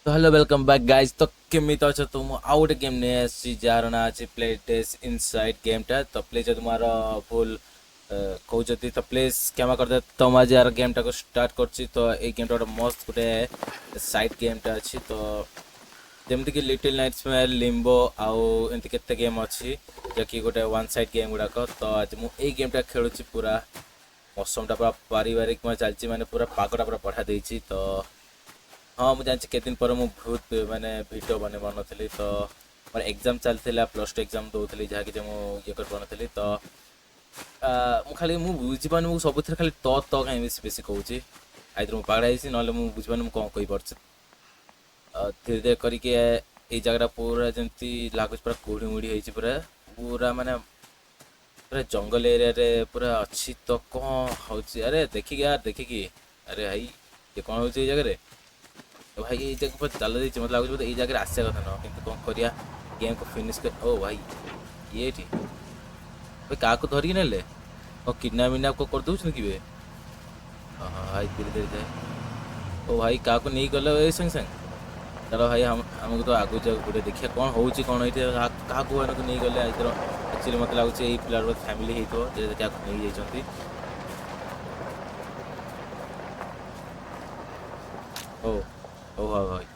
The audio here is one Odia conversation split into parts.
ତ ହ୍ୟାଲୋ, welcome back guys. ତ କେମିତି ଅଛ? ତ ମୁଁ ଆଉ ଗୋଟେ ଗେମ୍ ନେଇ ଆସିଛି, ଯାହାର ନାଁ ଅଛି ପ୍ଲେ ଡେଜ୍ ଇନସାଇଡ୍ ଗେମ୍ଟା। ତ ପ୍ଲିଜ୍, ଯଦି ମୋର ଭୁଲ କହୁଛନ୍ତି ତ ପ୍ଲିଜ୍ କ୍ଷମା କରିଦେ। ତ ମୁଁ ଆଜି ଆର ଗେମ୍ଟାକୁ ଷ୍ଟାର୍ଟ କରୁଛି। ତ ଏଇ ଗେମ୍ଟା ଗୋଟେ ମସ୍ତ ଗୋଟେ ସାଇଡ୍ ଗେମ୍ଟା ଅଛି। ତ ଯେମିତିକି ଲିଟିଲ୍ ନାଇଟ୍ସ ଲିମ୍ବୋ ଆଉ ଏମିତି କେତେ ଗେମ୍ ଅଛି, ଯାହାକି ଗୋଟେ ୱାନ୍ ସାଇଡ୍ ଗେମ୍ ଗୁଡ଼ାକ। ତ ଆଜି ମୁଁ ଏଇ ଗେମ୍ଟା ଖେଳୁଛି। ପୁରା ମୌସମଟା ପୁରା ପାରିବାରିକ ଚାଲିଛି, ମାନେ ପୁରା ପାଗଟା ପୁରା ବଢ଼ିଆ ଦେଇଛି। ତ ହଁ, ମୁଁ ଜାଣିଛି କେତେ ଦିନ ପରେ ମୁଁ ବହୁତ ମାନେ ଭିଡ଼ିଓ ବନେଇ ପାରୁନଥିଲି। ତ ମୋର ଏକ୍ଜାମ୍ ଚାଲିଥିଲା, +2 ଏକ୍ଜାମ୍ ଦେଉଥିଲି, ଯାହାକି ଯେ ମୁଁ ଇଏ କରିପାରୁନଥିଲି। ତ ମୁଁ ଖାଲି ମୁଁ ବୁଝିପାରୁନି, ମୁଁ ସବୁଥିରେ ଖାଲି ତ ତ କାହିଁ ବେଶୀ ବେଶୀ କହୁଛି। ଆଇଦର ମୁଁ ପାଗଳା ହେଇଛି, ନହେଲେ ମୁଁ ବୁଝିପାରୁନି ମୁଁ କ'ଣ କହିପାରୁଛି। ଧୀରେ ଧୀରେ କରିକି ଏଇ ଜାଗାଟା ପୁରା ଯେମିତି ଲାଗୁଛି ପୁରା କୁହୁଡ଼ି ମୁଡ଼ି ହେଇଛି, ପୁରା ପୁରା ମାନେ ପୁରା ଜଙ୍ଗଲ ଏରିଆରେ ପୁରା ଅଛି। ତ କ'ଣ ହେଉଛି? ଆରେ ଦେଖିକି ୟାର, ଦେଖିକି। ଆରେ ଭାଇ, ଇଏ କ'ଣ ହେଉଛି ଏଇ ଜାଗାରେ? ତ ଭାଇ, ଏଇ ଜାଗା ପୁରା ଚାଲ ଦେଇଛି। ମୋତେ ଲାଗୁଛି ବୋଧେ ଏଇ ଜାଗାରେ ଆସିବା କଥା ନୁହଁ, କିନ୍ତୁ କ'ଣ କରିବା, ଗେମ୍କୁ ଫିନିଶ୍ କରି। ଓ ଭାଇ, ଇଏ ଏଠି ଭାଇ କାହାକୁ ଧରିକି ନେଲେ? ଓ କିଡ଼ନାପ୍ ମିଡ଼ନାପ୍ କରିଦେଉଛନ୍ତି କି ବେ? ହଁ ଭାଇ, ଧୀରେ ଧୀରେ ଯାଏ। ଓ ଭାଇ, କାହାକୁ ନେଇଗଲେ ଏଇ ସାଙ୍ଗେ ସାଙ୍ଗେ। ଚାଲ ଭାଇ, ଆମକୁ ତ ଆଗକୁ ଯିବାକୁ ପଡ଼ିବ। ଦେଖିବା କ'ଣ ହେଉଛି, କ'ଣ ଏଇଠି କାହାକୁ ମାନଙ୍କୁ ନେଇଗଲେ। ଏଇଥର ଆକ୍ଚୁଆଲି ମୋତେ ଲାଗୁଛି ଏଇ ପିଲାର ଫ୍ୟାମିଲି ହେଇଥିବ ଯେ କାହାକୁ ନେଇଯାଇଛନ୍ତି। ହଉ ହଉ ହଉ ଭାଇ,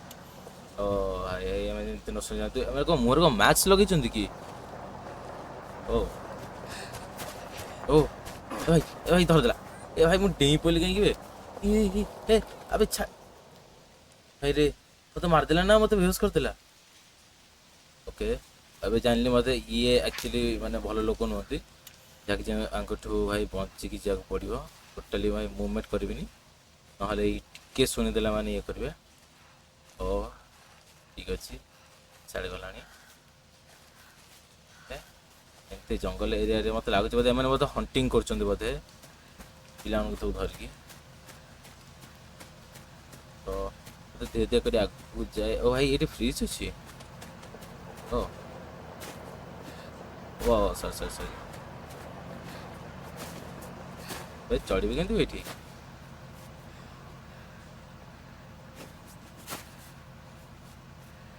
ଓ ଭାଇ, ଆମେ ଯେମିତି ନ ଶୁଣି ଯାଆନ୍ତୁ। ଆମେ କ'ଣ ମୁହଁରେ କ'ଣ ମାସ୍କ ଲଗେଇଛନ୍ତି କି? ଓ ଓ ଏ ଭାଇ, ଏ ଭାଇ ଧରିଦେଲା। ଏ ଭାଇ, ମୁଁ ଡେଇଁ ପଡ଼ିଲି କାହିଁକି ବେ? ଏ ଆବେ ଛା ଭାଇ ରେ, ମୋତେ ମାରିଦେଲା ନା ମୋତେ ବେହୋସ କରିଦେଲା? ଓକେ, ଏବେ ଜାଣିଲି ମୋତେ ଇଏ ଆକ୍ଚୁଆଲି ମାନେ ଭଲ ଲୋକ ନୁହନ୍ତି, ଯାହାକି ଆଙ୍କଠୁ ଭାଇ ବଞ୍ଚିକି ଯିବାକୁ ପଡ଼ିବ। ଟୋଟାଲି ଭାଇ ମୁଭମେଣ୍ଟ କରିବିନି, ନହେଲେ ଏଇ ଟିକେ ଶୁଣିଦେଲା ମାନେ ଇଏ କରିବେ। ଓ ଠିକ୍ ଅଛି, ସିଆଡ଼େ ଗଲାଣି। ଏମିତି ଜଙ୍ଗଲ ଏରିଆରେ ମୋତେ ଲାଗୁଛି ବୋଧେ ଏମାନେ ବୋଧେ ହଣ୍ଟିଂ କରୁଛନ୍ତି ବୋଧେ ପିଲାମାନଙ୍କୁ ସବୁ ଧରିକି। ତ ମୋତେ ଧୀରେ ଧୀରେ କରି ଆଗକୁ ଯାଏ। ଓ ଭାଇ, ଏଇଠି ଫ୍ରିଜ୍ ଅଛି। ଓ ଓ ସରି ସରି ସରି। ଭାଇ, ଚଢ଼ିବି କେମିତି ଏଇଠି?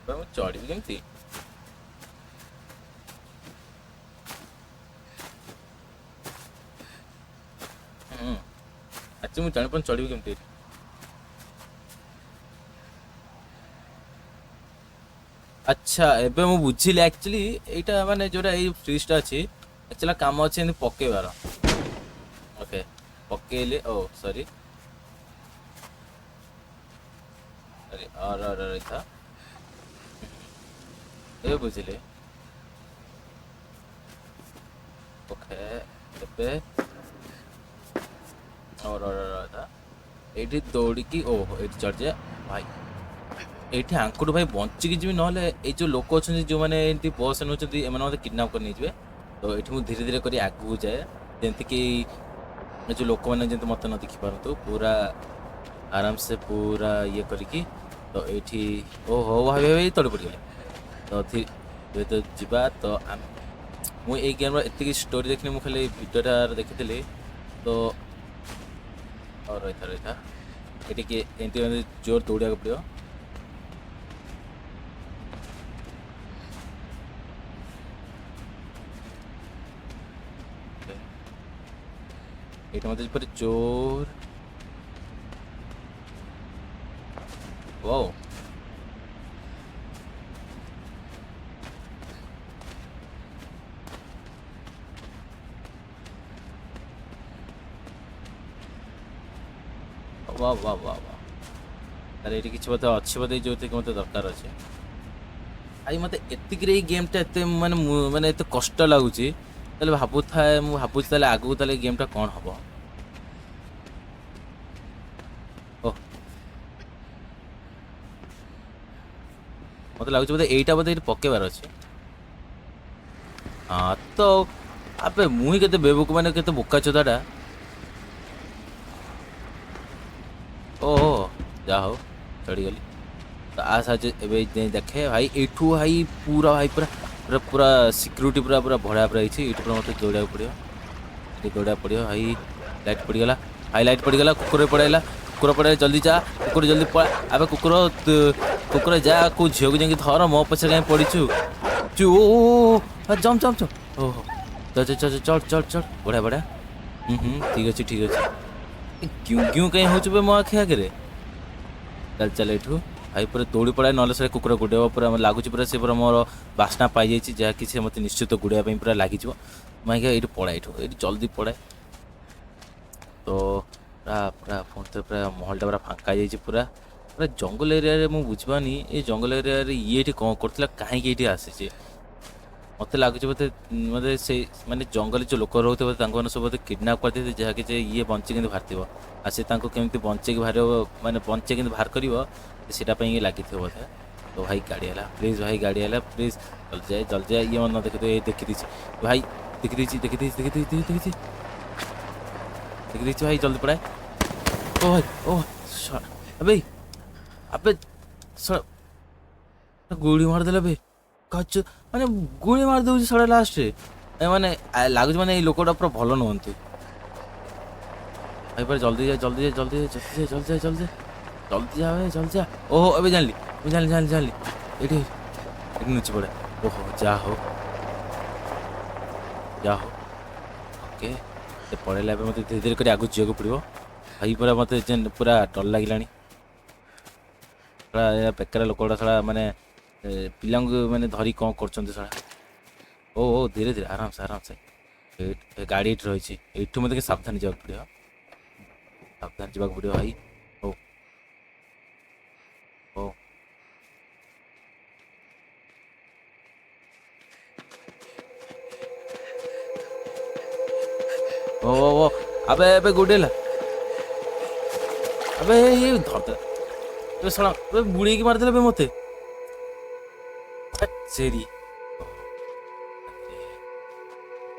ଭାଇ, ମୁଁ ଚଢ଼ିବି କେମିତି? ହୁଁ, ଆଚ୍ଛା, ମୁଁ ଜାଣିପାରୁନି ଚଢ଼ିବି କେମିତି ଏଇଠି। ଆଚ୍ଛା, ଏବେ ମୁଁ ବୁଝିଲି। ଆକ୍ଚୁଆଲି ଏଇଟା ମାନେ ଯୋଉଟା ଏଇ ଫ୍ରିଜଟା ଅଛି, ଆକ୍ଚୁଆଲି କାମ ଅଛି ଏମିତି ପକେଇବାର। ଓକେ, ପକେଇଲି। ଓ ସରି ସରି, ଅର ଅର ରହିଥା, ଏବେ ବୁଝିଲି। ଓକେ, ଏବେ ଅର ଅର ରହିଥା, ଏଇଠି ଦୌଡ଼ିକି ଓହୋ, ଏଇଠି ଚଢ଼ିଯା ଭାଇ। ଏଇଠି ଆଙ୍କଠୁ ଭାଇ ବଞ୍ଚିକି ଯିବି, ନହେଲେ ଏଇ ଯେଉଁ ଲୋକ ଅଛନ୍ତି, ଯେଉଁମାନେ ଏମିତି ବସ୍ ନେଉଛନ୍ତି, ଏମାନେ ମୋତେ କିଡ଼ନାପ୍ କରି ନେଇଯିବେ। ତ ଏଇଠି ମୁଁ ଧୀରେ ଧୀରେ କରି ଆଗକୁ ଯାଏ, ଯେମିତିକି ଏ ଯେଉଁ ଲୋକମାନେ ଯେମିତି ମୋତେ ନ ଦେଖିପାରନ୍ତୁ। ପୁରା ଆରାମସେ ପୁରା ଇଏ କରିକି। ତ ଏଇଠି ଓ ହଉ ଭାଇ, ଭାଇ ତଳେ ପଡ଼ିଗଲେ। ତ ଏବେ ତ ଯିବା। ତ ମୁଁ ଏଇ ଗେମ୍ର ଏତିକି ଷ୍ଟୋରି ଦେଖିନି, ମୁଁ ଖାଲି ଭିଡ଼ିଓଟା ଦେଖିଥିଲି। ତ ରହିଥା ରହିଥା, ଏଠିକି ଏମିତି ଏମିତି ଜୋର ଦୌଡ଼ିବାକୁ ପଡ଼ିବ। ଏଇଟା ମୋତେ ପୁରା ଜୋର। ଓ ବା ବା ବା ବା। ତାହେଲେ ଏଇଠି କିଛି ବୋଧେ ଅଛି ବୋଧେ, ଯେଉଁଥିରେ ମୋତେ ଦରକାର ଅଛି। ଭାଇ, ମୋତେ ଏତିକିରେ ଏଇ ଗେମ୍ଟା ଏତେ ମାନେ ମୁଁ ମାନେ ଏତେ କଷ୍ଟ ଲାଗୁଛି, ତାହେଲେ ଭାବୁଥାଏ, ମୁଁ ଭାବୁଛି ତାହେଲେ ଆଗକୁ ତାହେଲେ ଏଇ ଗେମ୍ଟା କ'ଣ ହବ? ଓ, ମୋତେ ଲାଗୁଛି ବୋଧେ ଏଇଟା ବୋଧେ ଏଇଠି ପକେଇବାର ଅଛି। ହଁ, ତ ଆବେ ମୁଁ ହିଁ କେତେ ବେବକୁ ମାନେ କେତେ ବୋକା ଚୋଦାଟା। ଓ ଯାହା ହଉ, ଚଢ଼ିଗଲି। ତ ଆ ସାହାଯ୍ୟ ଏବେ ଯାଇ ଦେଖେ ଭାଇ। ଏଇଠୁ ଭାଇ ପୁରା ଭାଇ ପୁରା ପୁରା ପୁରା ସିକ୍ୟୁରିଟି ପୁରା ପୁରା ବଢ଼ିଆ ପୁରା ହେଇଛି। ଏଇଠୁ ପୁରା ମୋତେ ଦୌଡ଼ିବାକୁ ପଡ଼ିବ, ଏଠି ଦୌଡ଼ିବାକୁ ପଡ଼ିବ। ଭାଇ, ଲାଇଟ୍ ପଡ଼ିଗଲା ଭାଇ, ଲାଇଟ୍ ପଡ଼ିଗଲା। କୁକୁର ପଳାଇଲା, କୁକୁର ପଳାଇଲା। ଜଲ୍ଦି ଯା କୁକୁର, ଜଲ୍ଦି ପଳା। ଆବେ କୁକୁର, କୁକୁର ଯା, କେଉଁ ଝିଅକୁ ଯାଇକି ଧର, ମୋ ପଛରେ କାହିଁ ପଡ଼ିଛୁ? ଚୁ ଓ ଜମ୍ପ ଜମ୍ପ ଜମ୍ପ। ଓହୋ, ଚल ଚଲ ଚଲ ଚଲ ଚଲ, ବଢ଼ିଆ ବଢ଼ିଆ। ହୁଁ ହୁଁ, ଠିକ୍ ଅଛି ଠିକ୍ ଅଛି। କ୍ୟୁ କ୍ୟୁ କାହିଁ ହେଉଛୁ ବେ ମୋ ଆଖି ଆଗରେ? ଚାଲ ଚାଲ ଏଇଠୁ ଭାଇ, ପୁରା ଦୌଡ଼ି ପଳାଏ, ନହେଲେ ସେ କୁକୁର ଗୁଡ଼େଇବ ପୁରା। ଲାଗୁଛି ପୁରା ସେ ପୁରା ମୋର ବାସ୍ନା ପାଇଯାଇଛି, ଯାହାକି ସେ ମୋତେ ନିଶ୍ଚିତ ଗୁଡ଼େଇବା ପାଇଁ ପୁରା ଲାଗିଯିବ। ମାଇଁକା ଏଇଠୁ ପଳାଏ, ଏଇଠୁ ଏଇଠି ଜଲ୍ଦି ପଳାଏ। ତ ପୁରା ପୁରା ପୁଣି ଥରେ ପୁରା ମହଲଟା ପୁରା ଫାଙ୍କା ହେଇଯାଇଛି ପୁରା। ପୁରା ଜଙ୍ଗଲ ଏରିଆରେ ମୁଁ ବୁଝିପାରୁନି, ଏ ଜଙ୍ଗଲ ଏରିଆରେ ଇଏ ଏଠି କ'ଣ କରୁଥିଲା, କାହିଁକି ଏଇଠି ଆସିଛି? ମୋତେ ଲାଗୁଛି ବୋଧେ ମୋତେ ସେଇ ମାନେ ଜଙ୍ଗଲରେ ଯେଉଁ ଲୋକ ରହୁଥିବେ ତାଙ୍କମାନେ ସବୁ ବୋଧେ କିଡ଼ନାପ୍ କରିଦେଇଥିବେ, ଯାହାକି ଯେ ଇଏ ବଞ୍ଚି କେମିତି ବାହାରିଥିବ, ଆଉ ସେ ତାଙ୍କୁ କେମିତି ବଞ୍ଚେଇକି ବାହାରିବ, ମାନେ ବଞ୍ଚେଇ କେମିତି ବାହାର କରିବ, ସେଇଟା ପାଇଁ ଲାଗିଥିବ ବୋଧେ। ତ ଭାଇ ଗାଡ଼ି ହେଲା, ପ୍ଲିଜ୍ ଭାଇ ଗାଡ଼ି ହେଲା, ପ୍ଲିଜ୍ ଜଲ୍ଦି ଯାଏ ଜଲ୍ଦି ଯାଏ। ଇଏ ମନେ ଦେଖିଥିବ, ଏ ଦେଖିଦେଇଛି ଭାଇ, ଦେଖିଦେଇଛି ଦେଖିଦେଇଛି ଦେଖିଦେଇଛି ଦେଖିଦେଇଛି ଦେଖିଦେଇଛି ଭାଇ, ଜଲ୍ଦି ପଳାଏ। ଓ ଭାଇ, ଓ ଆବେ ଆବେ, ଗୁଳି ମାରିଦେଲେ ବେ କାଚ, ମାନେ ଗୁଳି ମାରି ଦେଉଛି ଶଳା ଲାଷ୍ଟରେ। ମାନେ ଲାଗୁଛି ମାନେ ଏଇ ଲୋକଟା ପୁରା ଭଲ ନୁହନ୍ତି ଭାଇ। ପୁରା ଜଲ୍ଦି ଯା ଜଲ୍ଦି ଯା ଜଲ୍ଦି ଯା ଜଲ୍ଦି ଯା ଜଲ୍ଦି ଯା ଜଲ୍ଦି ଯା ଜଲ୍ଦି ଯା ଭାଇ ଜଲ୍ଦି ଯା। ଓହୋ, ଏବେ ଜାଣିଲି, ମୁଁ ଜାଣିଲି ଜାଣିଲି ଜାଣିଲି, ଏଇଠି ଏଠି ଲୁଚି ପଡ଼େ। ଓହୋ, ଯା ହଉ ଯା ହଉ। ଓକେ, ସେ ପଳେଇଲା। ଏବେ ମୋତେ ଧୀରେ ଧୀରେ କରି ଆଗକୁ ଯିବାକୁ ପଡ଼ିବ ଭାଇ। ପୁରା ମୋତେ ପୁରା ଡର ଲାଗିଲାଣି। ଶଳା ବେକାର ଲୋକ ଗୁଡ଼ା, ଶଳା ମାନେ ପିଲାଙ୍କୁ ମାନେ ଧରି କ'ଣ କରୁଛନ୍ତି ଶଳା। ଓ ଓ, ଧୀରେ ଧୀରେ, ଆରାମସେ ଆରାମସେ। ଗାଡ଼ି ଏଇଠି ରହିଛି, ଏଇଠୁ ମୋତେ ଟିକେ ସାବଧାନ ଯିବାକୁ ପଡ଼ିବ, ସାବଧାନ ଯିବାକୁ ପଡ଼ିବ ଭାଇ। ହଉ ହଉ, ଓ ଓ, ଆବେ ଏବେ ଗୁଡ଼େଇଲା, ଆବେ ଇଏ ଧରିଦେଲା ଏବେ ଶଳା, ଏବେ ବୁଡ଼େଇକି ମାରିଦେଲା ଏବେ ମୋତେ ସେରି।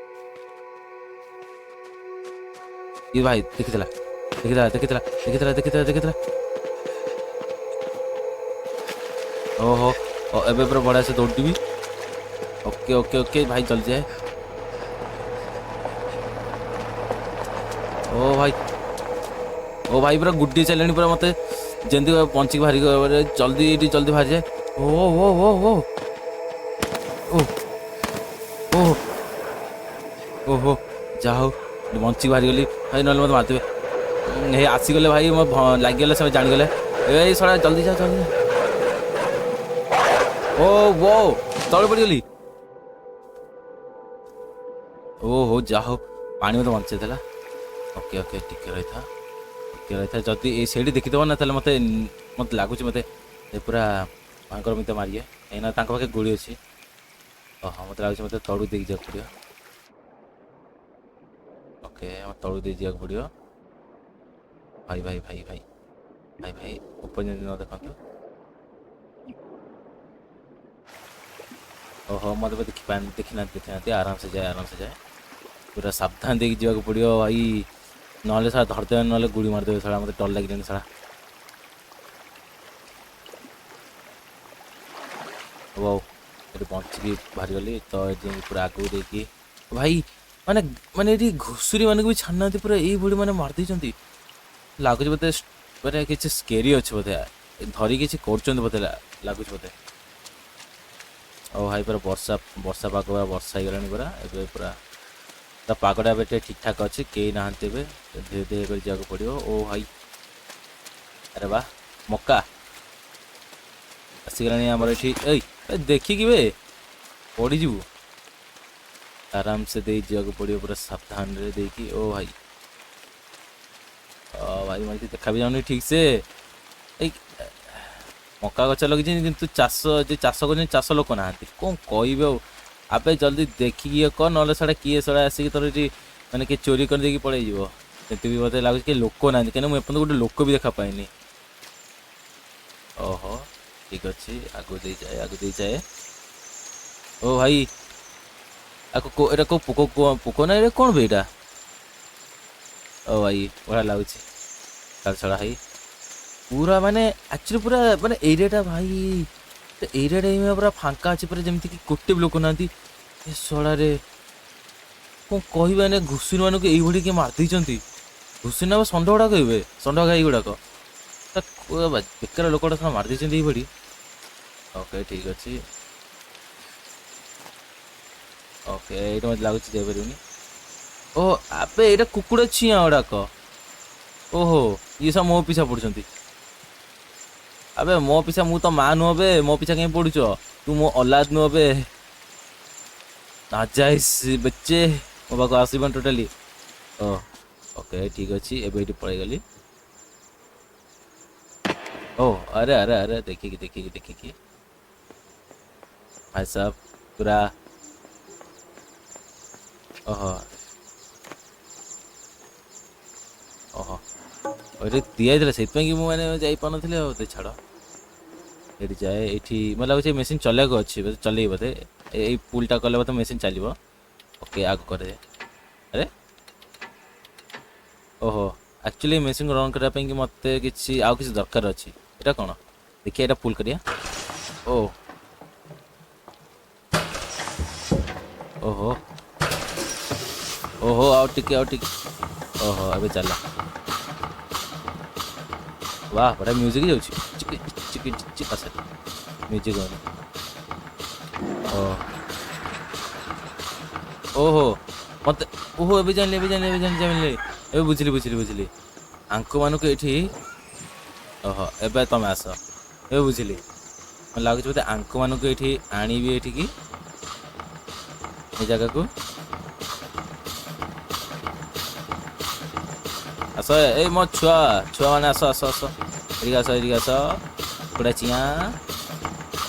ଇଏ ଭାଇ ଦେଖିଥିଲା ଦେଖିଥିଲା ଦେଖିଥିଲା ଦେଖିଥିଲା ଦେଖିଥିଲା ଦେଖିଥିଲା। ଓହୋ, ଏବେ ପୁରା ବଢ଼ିଆ ସେ ଦୌଡ଼ିବି। ଓକେ ଓକେ ଓକେ ଭାଇ, ଜଲ୍ଦି ଯାଏ। ଓ ଭାଇ, ଓ ଭାଇ, ପୁରା ଗୁଡ଼ି ଚାଲିଲାଣି ପୁରା। ମୋତେ ଯେମିତି ବଞ୍ଚିକି ବାହାରି ଜଲ୍ଦି, ଏଇଠି ଜଲ୍ଦି ବାହାରିଯାଏ। ଓ ଓ ଓ ଓ ଓ ଓ ଓହୋ, ଯାହା ହଉ ବଞ୍ଚିକି ବାହାରିଗଲି ଭାଇ, ନହେଲେ ମୋତେ ମାରିଦେବେ। ହେ ଆସିଗଲେ ଭାଇ, ମୋ ଲାଗିଗଲେ, ସେମାନେ ଜାଣିଗଲେ। ଏ ଶଳା ଜଲ୍ଦି ଯା ଜଲ୍ଦି ଯା। ଓ ଓ, ତଳେ ପଡ଼ିଗଲି। ଓହୋ, ଯାହା ହଉ ପାଣି ମୋତେ ବଞ୍ଚେଇଦେଲା। ଓକେ ଓକେ, ଟିକେ ରହିଥା ଟିକେ ରହିଥା। ଯଦି ଏ ସେଇଠି ଦେଖିଦେବ ନା, ତାହେଲେ ମୋତେ ମୋତେ ଲାଗୁଛି ମୋତେ ପୁରା ଭୟଙ୍କର ମୋତେ ମାରିବେ, କାହିଁକିନା ତାଙ୍କ ପାଖେ ଗୁଳି ଅଛି। ଓହୋ, ମୋତେ ଲାଗୁଛି ମୋତେ ତଳକୁ ଦେଇକି ଯିବାକୁ ପଡ଼ିବ। ଓକେ, ତଳକୁ ଦେଇ ଯିବାକୁ ପଡ଼ିବ ଭାଇ। ଭାଇ ଭାଇ ଭାଇ ଭାଇ ଭାଇ, ଉପରେ ଯେମିତି ନ ଦେଖନ୍ତୁ। ଓହୋ, ମୋତେ ଦେଖିନାହାନ୍ତି ଦେଖିନାହାନ୍ତି। ଆରାମସେ ଯାଏ ଆରାମସେ ଯାଏ, ପୁରା ସାବଧାନ ଦେଇକି ଯିବାକୁ ପଡ଼ିବ ଭାଇ, ନହେଲେ ଶଳା ଧରିଦେବେ, ନହେଲେ ଗୁଳି ମାରିଦେବେ ଶଳା। ମୋତେ ଡର ଲାଗିଲାଣି ଶଳା। ହଉ, ଏଠି ବଞ୍ଚିକି ବାହାରିଗଲି ତ। ଏଠି ପୁରା ଆଗକୁ ଦେଇକି ଭାଇ, ମାନେ ମାନେ ଏଠି ଘୁଷୁରୀ ମାନଙ୍କୁ ବି ଛାଡ଼ୁନାହାନ୍ତି, ପୁରା ଏଇଭଳି ମାନେ ମାରିଦେଇଛନ୍ତି। ଲାଗୁଛି ବୋଧେ ମାନେ କିଛି ସ୍କେରି ଅଛି ବୋଧେ, ଧରି କିଛି କରୁଛନ୍ତି ବୋଧେ ଲାଗୁଛି ବୋଧେ। ଆଉ ଭାଇ ପୁରା ବର୍ଷା ବର୍ଷା ପାଗ, ପୁରା ବର୍ଷା ହେଇଗଲାଣି ପୁରା ଏବେ। ପୁରା ତା ପାଗଟା ଏବେ ଟିକେ ଠିକ୍ ଠାକ୍ ଅଛି, କେହି ନାହାନ୍ତି ଏବେ, ଧୀରେ ଧୀରେ କରି ଯିବାକୁ ପଡ଼ିବ। ଓ ଭାଇ, ଆରେ ବା, ମକା ଆସିଗଲାଣି ଆମର ଏଠି। ଏଇ ଦେଖିକି ବେ ପଡ଼ିଯିବୁ। ଆରାମସେ ଦେଇ ଯିବାକୁ ପଡ଼ିବ ପୁରା ସାବଧାନରେ ଦେଇକି। ଓ ଭାଇ, ଓ ଭାଇ, ମୋତେ ଦେଖା ବି ଯାଉନି ଠିକ୍ ସେ। ଏଇ ମକା ଗଛ ଲଗେଇଛନ୍ତି, କିନ୍ତୁ ଚାଷ ଯେ ଚାଷ କରୁଛନ୍ତି ଚାଷ ଲୋକ ନାହାନ୍ତି, କ'ଣ କହିବେ ଆଉ। ଆବେ ଜଲ୍ଦି ଦେଖିକି ଇଏ କର, ନହେଲେ ଶଳା କିଏ ଶଳା ଆସିକି ତୋର ଏଠି ମାନେ କିଏ ଚୋରି କରିଦେଇକି ପଳେଇଯିବ। ସେମିତି ବି ମୋତେ ଲାଗୁଛି କି ଲୋକ ନାହାନ୍ତି, କାହିଁକିନା ମୁଁ ଏପର୍ଯ୍ୟନ୍ତ ଗୋଟେ ଲୋକ ବି ଦେଖା ପାଇନି। ଓହୋ, ଠିକ୍ ଅଛି, ଆଗକୁ ଦେଇଯାଏ ଆଗକୁ ଦେଇଯାଏ। ଓ ଭାଇ, ଆକୁ ଏଇଟା କେଉଁ ପୋକ? ପୋକ ନା ଏଇଟା କ'ଣ ବେ ଏଇଟା? ଓ ଭାଇ, ବଢ଼ିଆ ଲାଗୁଛି। ଛଡ଼ା ଭାଇ ପୁରା ମାନେ ଆକ୍ଚୁଆଲି ପୁରା ମାନେ ଏରିଆଟା ଭାଇ, ଏରିଆଟା ଏଇନା ପୁରା ଫାଙ୍କା ଅଛି ପୁରା, ଯେମିତିକି ଗୋଟେ ବି ଲୋକ ନାହାନ୍ତି। ଏ ଶଳାରେ କ'ଣ କହିବେ, ମାନେ ଘୁଷୁରୀ ମାନଙ୍କୁ ଏଇଭଳି କିଏ ମାରିଦେଇଛନ୍ତି। ଘୁଷୁରୀ ନା ଷଣ୍ଢ ଗୁଡ଼ାକ, ଏବେ ଷଣ୍ଢ ଗାଈ ଗୁଡ଼ାକ ବେକାର ଲୋକଟା ସବୁ ମାରିଦେଇଛନ୍ତି ଏଇଭଳି। ଓକେ, ଠିକ୍ ଅଛି। ଓକେ, ଏଇଟା ମୋତେ ଲାଗୁଛି ଯାଇପାରିବୁନି। ଓ ଆବେ, ଏଇଟା କୁକୁଡ଼ା ଛିଆଁ ଗୁଡ଼ାକ। ଓହୋ, ଇଏ ସବୁ ମୋ ପିଛା ପଡ଼ୁଛନ୍ତି। ଆବେ, ମୋ ପିଛା, ମୁଁ ତ ମା ନୁହଁ ବେ, ମୋ ପିଛା କାହିଁ ପଡ଼ୁଛ? ତୁ ମୋ ଅଲାଦ ନୁହଁ ବେ। ନାଜାଇଜ ବଚ୍ଚେ, ମୋ ପାଖକୁ ଆସିବନି ଟୋଟାଲି। ଓ ଓକେ, ଠିକ୍ ଅଛି। ଏବେ ଏଇଠି ପଳେଇଗଲି। ଓ ଆରେ ଆରେ ଆରେ, ଦେଖିକି ଦେଖିକି ଦେଖିକି ଭାଇ ସାହେବ ପୁରା। ଓହୋ ଓହୋ, ଏଠି ଦିଆଯାଇଥିଲା, ସେଇଥିପାଇଁ କି ମୁଁ ମାନେ ଯାଇପାରୁନଥିଲି। ଆଉ ଛାଡ଼, ଏଠି ଯାଏ। ଏଇଠି ମୋତେ ଲାଗୁଛି ମେସିନ୍ ଚଲେଇବାକୁ ଅଛି ବୋଧେ, ଚଲେଇବି ବୋଧେ। ଏଇ ପୁଲଟା କଲେ ବୋଧେ ମେସିନ୍ ଚାଲିବ। ଓକେ, ଆଗ କରେ। ଆରେ ଓହୋ, ଆକ୍ଚୁଆଲି ମେସିନ୍ ରନ୍ କରିବା ପାଇଁ କି ମୋତେ କିଛି ଆଉ କିଛି ଦରକାର ଅଛି। ଏଇଟା କ'ଣ ଦେଖିବା, ଏଇଟା ପୁଲ୍ କରିବା। ଓ ଓହୋ ଓହୋ, ଆଉ ଟିକେ, ଆଉ ଟିକେ। ଓହୋ, ଏବେ ଚାଲିଲା। ବାह, ବଢ଼ିଆ ମ୍ୟୁଜିକ୍ ଯାଉଛି। ଚିକି ଚିକି ଚିକି, ଆସେ ମ୍ୟୁଜିକ୍ ହଉନି। ଓ ଓହୋ, ମତେ ଓହୋ, ଏବେ ଜାଣିଲି, ଏବେ ଜାଣିଲି, ଏବେ ଜାଣିଲି, ଜାଣିଲି, ଏବେ ବୁଝିଲି, ବୁଝିଲି, ବୁଝିଲି। ଆଙ୍କମାନଙ୍କୁ ଏଠି, ଓହୋ, ଏବେ ତମେ ଆସ। ଏବେ ବୁଝିଲି। ମୋତେ ଲାଗୁଛି ବୋଧେ ଆଙ୍କମାନଙ୍କୁ ଏଇଠି ଆଣିବି, ଏଠିକି, ଏ ଜାଗାକୁ ଆସ। ଏଇ ମୋ ଛୁଆ, ଛୁଆମାନେ, ଆସ ଆସ ଆସ, ଏଇଠିକି ଆସ, ଏଇଠିକି ଆସ। କୁକୁଡ଼ା ଚିଆଁ,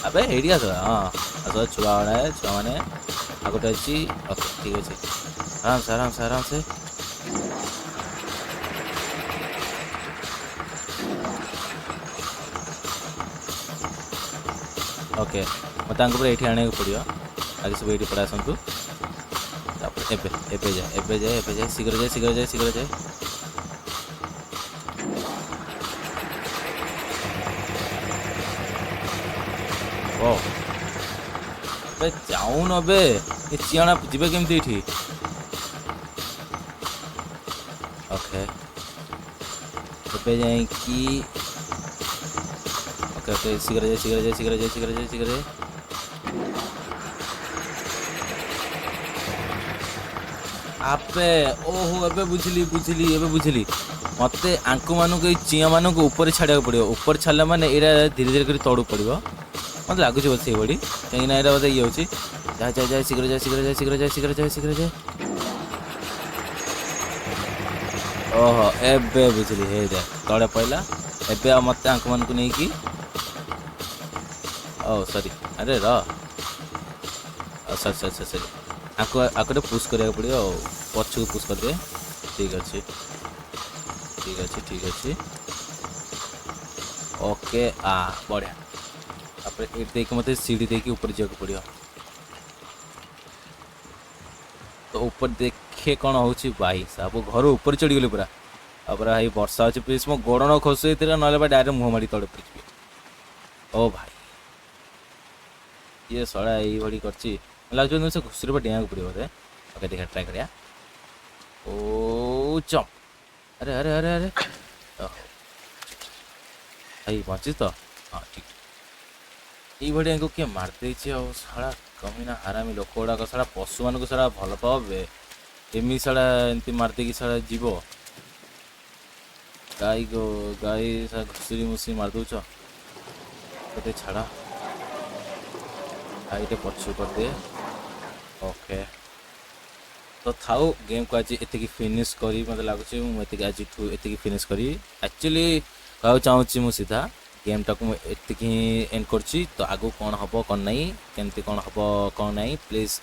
ଆବେ ଏଇଠିକି ଆସ। ହଁ, ଆସ ଛୁଆମାନେ, ଛୁଆମାନେ। ଆଉ ଗୋଟେ ଅଛି। ଓକେ, ଠିକ୍ ଅଛି। ଆରାମସେ, ଆରାମସେ, ଆରାମସେ। ଓକେ, ମୋତେ ତାଙ୍କ ଉପରେ ଏଇଠି ଆଣିବାକୁ ପଡ଼ିବ। ଆଗେ ସବୁ ଏଇଠି ପଳେଇ ଆସନ୍ତୁ। ତାପରେ ଏବେ ଏବେ ଯାଏ, ଏବେ ଯାଏ, ଏବେ ଯାଏ, ଶୀଘ୍ର ଯାଏ, ଶୀଘ୍ର ଯାଏ, ଶୀଘ୍ର ଯାଏ। ଓ ଏବେ ଯାଉନ ଏବେ, ଏ ଚିଆଣା ଯିବେ କେମିତି ଏଇଠି? ଓକେ, ଏବେ ଯାଇକି। ଓକେ ଓକେ, ଶୀଘ୍ର ଯାଏ, ଶୀଘ୍ର ଯାଏ, ଶୀଘ୍ର ଯାଏ, ଶୀଘ୍ର ଯାଏ, ଶୀଘ୍ର ଯାଏ। ଆପେ ଓହୋ, ଏବେ ବୁଝିଲି, ବୁଝିଲି, ଏବେ ବୁଝିଲି। ମୋତେ ଆଙ୍କମାନଙ୍କୁ, ଏଇ ଚିଆଁମାନଙ୍କୁ ଉପରେ ଛାଡ଼ିବାକୁ ପଡ଼ିବ। ଉପରେ ଛାଡ଼ିଲା ମାନେ ଏଇଟା ଧୀରେ ଧୀରେ କରି ତଳକୁ ପଡ଼ିବ। ମୋତେ ଲାଗୁଛି ବୋଧେ ସେଇଭଳି, କାହିଁକିନା ଏଇଟା ବୋଧେ ଇଏ ହେଉଛି। ଯାଏ ଯାଏ ଯାଏ, ଶୀଘ୍ର ଯାଏ, ଶୀଘ୍ର ଯାଏ, ଶୀଘ୍ର ଯାଏ, ଶୀଘ୍ର ଯାଏ, ଶୀଘ୍ର ଯାଏ। ଓହୋ, ଏବେ ବୁଝିଲି। ହେଇଯାଏ, ତଳେ ପଡ଼ିଲା। ଏବେ ଆଉ ମୋତେ ଆଙ୍କମାନଙ୍କୁ ନେଇକି, ଓ ସରି, ଆରେ ର, ସରି ସରି ସରି ସରି। ଆକୁ ଆକୁ ଟିକେ ପୁସ୍ କରିବାକୁ ପଡ଼ିବ, ଆଉ ପଛକୁ ପୁସ୍ କରିଦିଏ। ଠିକ୍ ଅଛି, ଠିକ୍ ଅଛି, ଠିକ୍ ଅଛି। ଓକେ, ଆ ବଢ଼ିଆ। ତାପରେ ଏଇଠି ଦେଇକି ମୋତେ ସିଢ଼ି ଦେଇକି ଉପରେ ଯିବାକୁ ପଡ଼ିବ। ତ ଉପରେ ଦେଖେ କ'ଣ ହେଉଛି। ଭାଇ ସାବୁ, ଘରୁ ଉପରେ ଚଢ଼ିଗଲି ପୁରା। ଆଉ ପୁରା ଭାଇ ବର୍ଷା ଅଛି, ପ୍ଲିଜ୍ ମୋ ଗୋଡ଼ ନ ଖସୁ ହେଇଥିଲା, ନହେଲେ ବା ଡାଇରେକ୍ଟ ମୁହଁ ମାଡ଼ି ତଳେ ପଡ଼ିଯିବି। ଓ ଭାଇ, ଇଏ ଶଳା ଏଇଭଳି କରିଛି। ଲାଗୁଛି ସେ ଘୁଷୁରୀ ଉପରେ ଡେଇଁବାକୁ ପଡ଼ିବ ବୋଧେ। ଓକେ, ଦେଖିବା, ଟ୍ରାଏ କରିବା। ଓ ଜମ୍ପ! ଆରେ ଆରେ ଆରେ ଆରେ, ଭାଇ ବଞ୍ଚିଛି ତ? ହଁ, ଠିକ୍। ଏଇଭଳି ୟାଙ୍କୁ କିଏ ମାରିଦେଇଛି। ଆଉ ଶଳା କମିନା ହାରାମି ଲୋକ ଗୁଡ଼ାକ, ଶଳା ପଶୁମାନଙ୍କୁ ଶଳା ଭଲ ପାଅ ବେ, ଏମିତି ଶଳା ଏମିତି ମାରିଦେଇକି ଶଳା ଯିବ। ଗାଈ ଗୋ ଗାଈ, ଶଳା ଘୁଷୁରୀ ମୁଷୁରୀ ମାରିଦେଉଛ। କେତେ ଛାଡ଼, ଗାଈଟେ ପଛକୁ କରିଦିଏ। ଓକେ, ତ ଥାଉ, ଗେମ୍କୁ ଆଜି ଏତିକି ଫିନିଶ୍ କରି, ମୋତେ ଲାଗୁଛି ମୁଁ ଏତିକି ଆଜିଠୁ ଏତିକି ଫିନିଶ୍ କରିବି। ଆକ୍ଚୁଆଲି କହିବାକୁ ଚାହୁଁଛି, ମୁଁ ସିଧା ଗେମ୍ଟାକୁ ମୁଁ ଏତିକି ହିଁ ଏଣ୍ଡ କରୁଛି। ତ ଆଗକୁ କ'ଣ ହେବ କ'ଣ ନାହିଁ, କେମିତି କ'ଣ ହେବ କ'ଣ ନାହିଁ, ପ୍ଲିଜ୍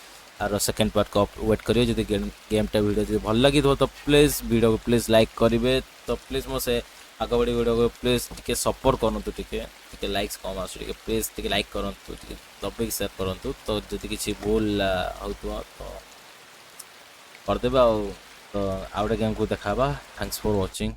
ଆର ସେକେଣ୍ଡ ପାର୍ଟକୁ ୱେଟ୍ କରିବେ। ଯଦି ଗେମ୍ଟା ଭିଡ଼ିଓ ଯଦି ଭଲ ଲାଗିଥିବ, ତ ପ୍ଲିଜ୍ ଭିଡ଼ିଓକୁ ପ୍ଲିଜ୍ ଲାଇକ୍ କରିବେ। ତ ପ୍ଲିଜ୍ ମୋ ସେ ଆଗ ବଡ଼ି ଭିଡ଼ିଓକୁ ପ୍ଲିଜ୍ ଟିକେ ସପୋର୍ଟ କରନ୍ତୁ। ଟିକେ ଟିକେ ଲାଇକ୍ସ କମ୍ ଆସୁଛି, ଟିକେ ପ୍ଲିଜ୍ ଟିକେ ଲାଇକ୍ କରନ୍ତୁ, ଟିକେ ଦବେଇକି ସେୟାର କରନ୍ତୁ। ତ ଯଦି କିଛି ଭୁଲ ହେଉଥିବ ତ କରିଦେବେ। ଆଉ ତ ଆଉ ଗୋଟେ ଗେମ୍କୁ ଦେଖାହେବା। Thanks for watching.